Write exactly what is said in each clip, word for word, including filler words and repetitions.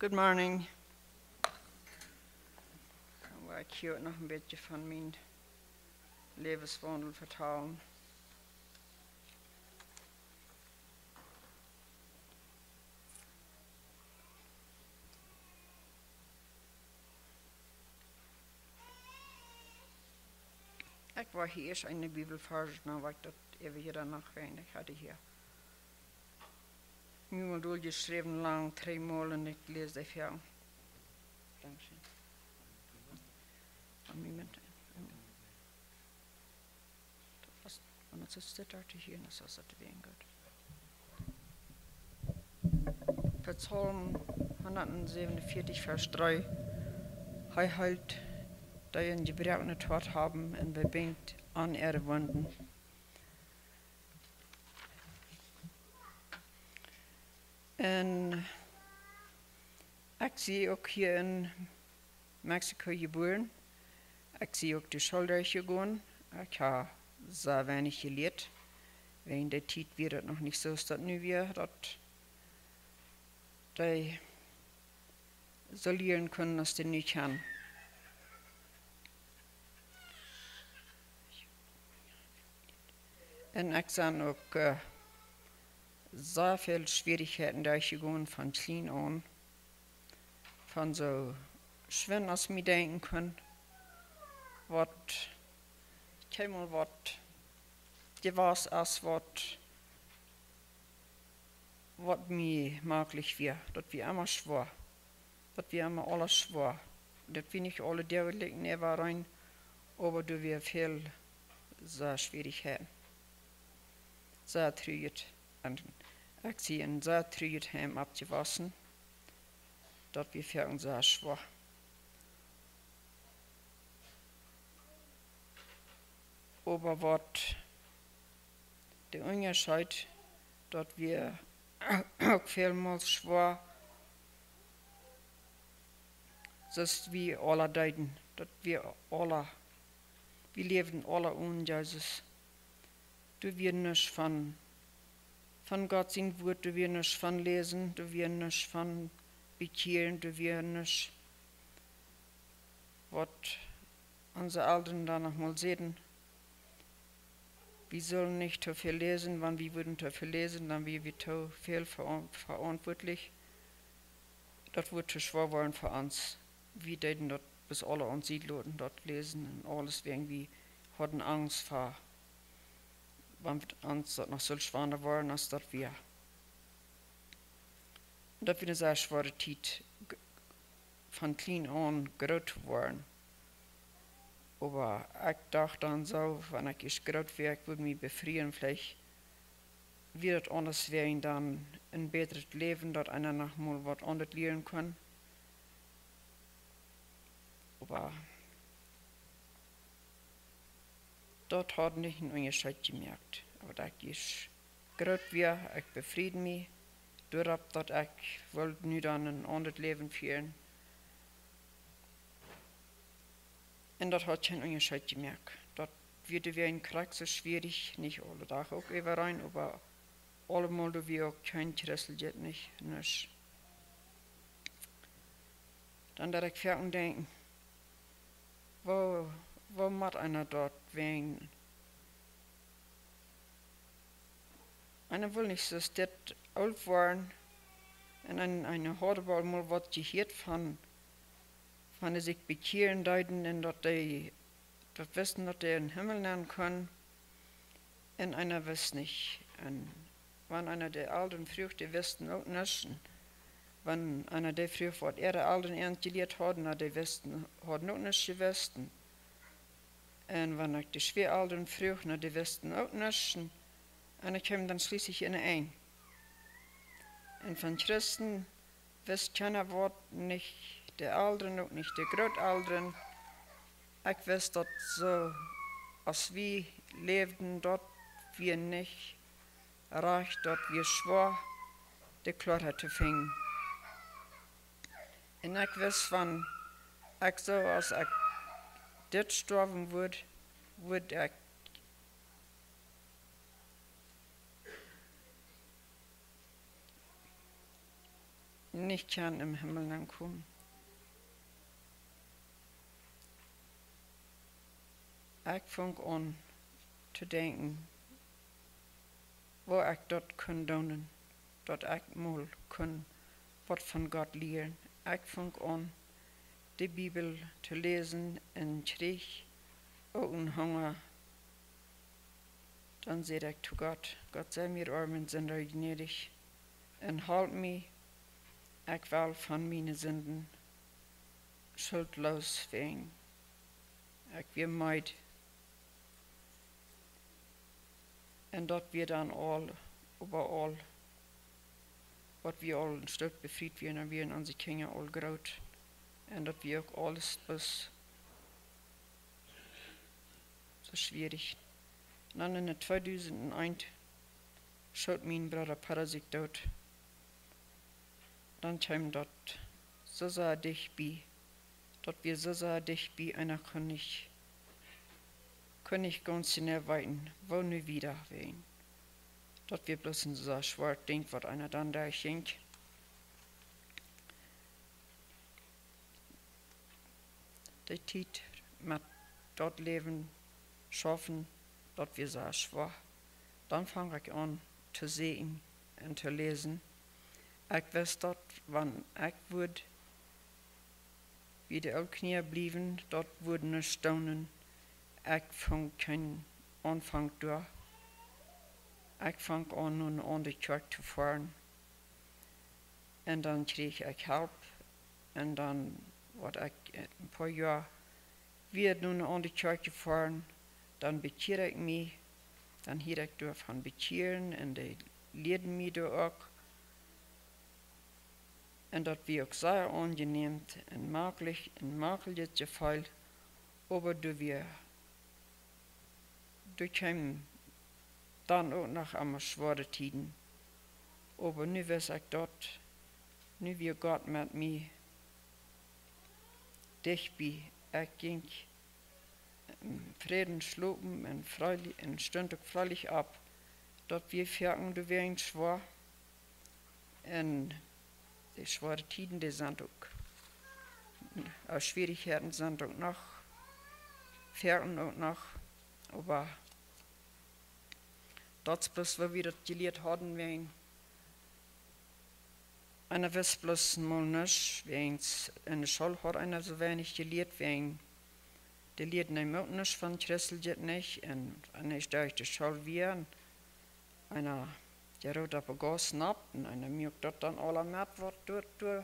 Good morning. Dan woa ekj hia noch een bät von mien Läwenswaundel vetalen. Ekj woa hia ieescht een Bibelvers, dan woa ekj daut äwa hia dan noch weens. Ekj haud hia nu mol doljeschräwen, lang, dree mol, un ekj läs dee väl. Dankscheen. Een Moment. Daut es, wan et soo steit, daut hia, dan es daut wea goot. Psalm hundatsäwenunvieetich, Varsch dree. Hee heelt dee een jebroaknet Hoat haben un bebinjt an äare Wunden. Un ekj sie uk hia en Mexiko jebuaren. Ekj sie uk de School derchjegonen. Ekj hab sea weinich jelieet. Wäajen dee Tiet wia daut noch nich soo aus daut nu wia, daut dee soo lieren kunnen aus dee nu kjennen. Un ekj sie uk, äh, sea väl Schwierichkjeiten derchjegonen von kjlien aun. Von soo schwind aus mie denkjen kunn, waut, kjeenmol waut jewast es, waut, waut mie mäajlich wia. Daut wia emma schwoa. Daut wia emma aules schwoa. Daut wia nich aule Doag jlikj äwareen, oba doa wia väl sea Schwierichkjeiten. Sea truajet. Un ekj sie en sea truajet Heim oppjewossen. Daut wia fa ons sea schwoa. Oba waut de Unjascheet, daut wia uk välmols schwoa, soo aus wie aula deeden, daut wie aula, wie läwden aula onen Jesus. Doa wia nuscht von, von Gott sien Wuat, doa wia nuscht von läsen, doa wia nuscht von bekjieren, doa wia nuscht, waut onse Elren dan noch mol säden. Wie sullen nich too väl läsen, wan wie wudden too väl läsen, dan wia wie too väl veran-, verantwoatlich. Daut wudd too schwoa woaren fa ons. Wie deeden daut bloos aula aun Sied loten, daut läsen un aules, wäajen wie hauden Angst fa, wan ons daut noch sull schwanda woaren aus daut wia. Daut wia ne sea schwoare Tiet, g-, von kjlien aun groot to woaren. Oba ekj docht dan soo, wan ekj ieescht groot wia, ekj wudd mie befrieen, veleicht wia daut aundasch, wia dan een bätret Läwen, daut eena noch mol waut aundret lieren kunn. Oba daut haud nich een Unjascheet jemoakt. Oba daut ekj ieescht groot wia, ekj befried mie doaropp, daut ekj wull nu dan een aundret Läwen fieren. Un daut haud kjeen Unjascheet jemoakt. Daut wia doawäajen krakjt soo schwierich, nich aule Doag uk äwareen, oba aulemol, doa wia uk kjeen Christ, nich, nuscht. Dan deed ekj foaken denkjen, woo, woo mott eena daut wäajen? Eena wull nich soo aus dit oolt woaren. Un eena, eena haud aulmol waut jehieet von, von dee sikj bekjieren deeden un daut dee, daut wisten, daut dee em Himmel nenn kunnen. Un eena wist nich. Un wan eena de Elren fruach, dee wisten uk nuscht. Un wan eena dee fruach, waut äare Elren an jelieet hauden, na, dee wisten, hauden uk nuscht jewist. Un wan ekj de Schwieaelren fruach, na, dee wisten uk nuscht. Un ekj kjeem dan schlieslich en een. Un von Christen wist kjeena waut, nich de Elren, uk nich de Grootelren. Ekj wist daut soo, aus wie läwden, daut wia nich rajcht, daut wia schwoa, de Kloaheit to finjen. Un ekj wist, wan ekj soo, aus ekj dit stoawen wudd, wudd ekj nich kjennen em Himmel aunkomen. Ekj funk aun to denkjen, woo ekj daut kunn doonen, daut ekj mol kunn waut von Gott lieren. Ekj funk aun de Bibel to läsen un kjrieech uk een Hunga. Dan säd ekj to Gott: Gott, sie mie, oamen Sinda, jnädich un halp mie. Ekj well von miene Sinden schultloos woaren. Ekj wia meed. Un daut wia dan aul, äwaraul, waut wie aul een Stoot befriet wieren, dan wieren onse Kjinja aul groot. Un daut wia uk aules bloos soo schwierich. Un dan en de tweedusent eent schoot mien Brooda Pera sikj doot. Dan kjeem daut soo sea dicht bie. Daut wia soo sea dicht bie, eena kunn nich, kunn nich gaunz jeneiw weeten, woo nu wieda woaren. Daut wia bloos een soo schwoaret Dinkj, waut eena dan doa jinkj. De Tiet met daut Läwen schaufen, daut wia sea schwoa. Dan funk ekj aun to seenen un to läsen. Ekj wist daut, wan ekj wudd bie de Ooltkolonia bliewen, daut wudd nuscht doonen. Ekj funk kjeen Aunfank doa. Ekj funk aun, no eene aundre Kjoakj to foaren. Un dan kjrieech ekj Help. Un dan, waut ekj, een poa Joa wia no eene aundre Kjoakj jefoaren, dan bekjieed ekj mie. Dan hieed ekj doa von bekjieren un dee lieeden mie doa uk. Un daut wia uk sea aunjenäm un maklich, een maklijet Jefeel, oba doa wia, doa kjeemen dan uk noch emma schwoare Tieden. Oba nu wist ekj daut, nu wia Gott met mie dicht bie. Ekj jinkj em Fräd schlopen un freelich, un stunt uk freelich opp. Daut wia foaken doawäajen schwoa. Un de schwoare Tieden, dee sent uk, äh, Schwierichkjeiten sent uk noch, foaken uk noch, oba daut es bloos, woo wie daut jelieet hauden, wäajen eena wist bloos mol nuscht, wäajen en de School haud eena soo weinich jelieet, wäajen dee lieeden eenem uk nuscht von Christeljet nich, un, un eena derch de School wia, un eena, dee root opp de Gauss napt, un eena muak daut dan aula met, waut doa, doa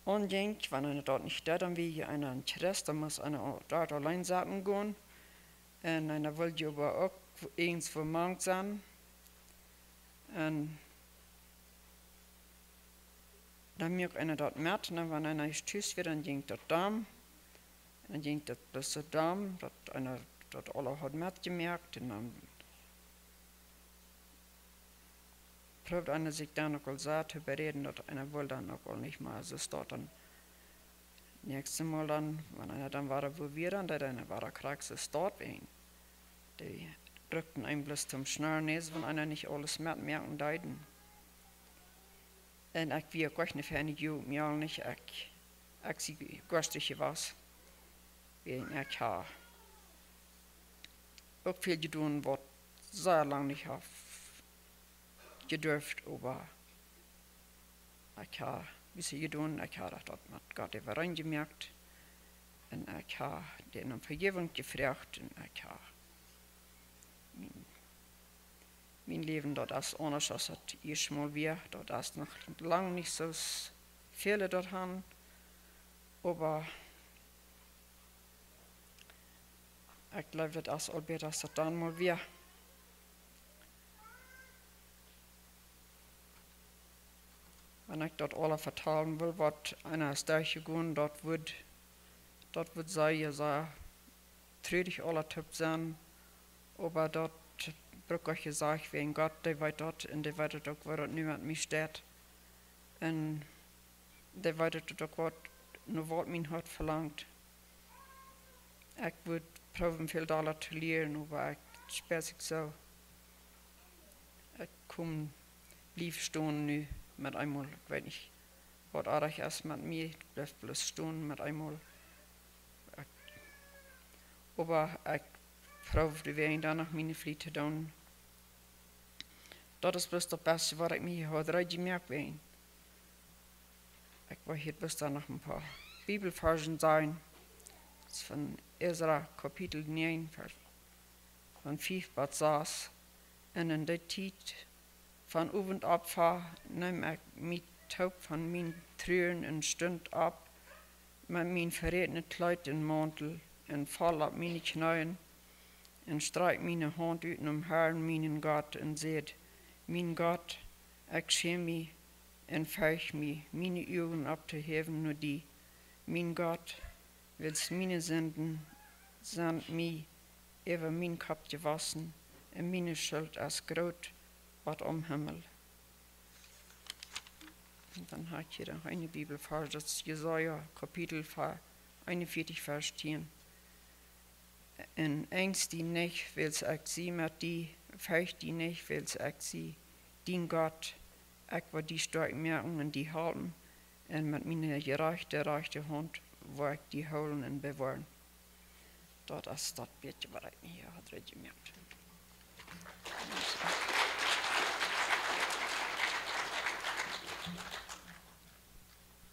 aunjinkj. Wan eena daut nich deed, dan wia eena een Christ, dan must eena doa auleen sitten gonen. Un eena wull je oba uk irjentwoo mank sennen. Un dan muak eena daut met, un wan eena ieescht tus wia, dan jinkj daut dan. Un dan jinkj daut bloos soo dan, daut eena daut aula haud metjemoakt, un dan proowd eena sikj dan uk aul soo to beräden, daut eena wull dan uk aul nich mea soo staut. Dan näakjste Mol dan, wan eena dan wada wua wia, dan deed eena wada krakjt soo staut, wäajen dee brukten eenem bloos toom schnarren, wan eena nich aules metmoaken deed. Un ekj wia uk nich fa eene Jugend, mie aul nich, ekj, ekj sie goastich jewast. Wäajen ekj ha uk väl jedonen, waut sea lang nich ha jedurft, oba ekj ha, waut ekj jedonen, ekj ha daut met Gott äwareen jemoakt. Un ekj ha dän om Vejäwunk jefroacht, un ekj ha mien, mien Läwen, daut es aundasch aus daut ieescht Mol wia. Daut es noch lang nich soo aus väle daut han, oba ekj jleew, daut es aul bäta aus daut dan mol wia. Wan ekj daut aula vetalen wull, waut eena es derchjegonen, daut wudd, daut wudd sea, sea trurich aula toop sennen. Oba daut bruck uk jesajcht woaren, Gott, dee weet daut, un dee weet daut uk, woo daut nu met mie steit. Un dee weet daut uk, waut, no waut mien Hoat velangt. Ekj wudd proowen väl dolla to lieren, oba ekj spia sikj soo, ekj kom, bliew stonen nu, met eemol, ekj weet nich, waut oajch es met mie, ekj bleef bloos stonen met eemol. Ekj, oba ekj proowd doawäajen dan noch miene Flicht to doonen. Daut es bloos daut baste, waut ekj mie hia haud reed jemoakt wäajen. Ekj wull hia bloos dan noch een poa Bibelvarzen sajen. Daut es von Esra Kapitel näajen, Varsch von fief bat sas. Un en dee Tiet von Owentopfa neem ekj mie toop von mien Truren un stunt opp met mien verätenet Kjleet un Mauntel un foll opp miene Kjneeen un strakjt miene Haunt ut nom Harn, mienen Gott, un säd: Mien Gott, ekj schäm mie un fercht mie, miene Uagen opptohäwen no die. Mien Gott, wiels miene Sinden sent mie äwa mien Kopp jewossen, un miene Schult es groot bat aum Himmel. Un dan hab ekj hia noch een Bibelvarsch, daut es Jesaja Kapitel eenunvieetich, Varsch tieen. Un angst die nich, wiels ekj sie met die, fercht die nich, wiels ekj sie dien Gott. Ekj woa die stoakj moaken un die halpen, un met miene jerajchte rajchte Haunt woa ekj die hoolen un bewoaren. Daut es daut bät, waut ekj mie hia haud reed jemoakt.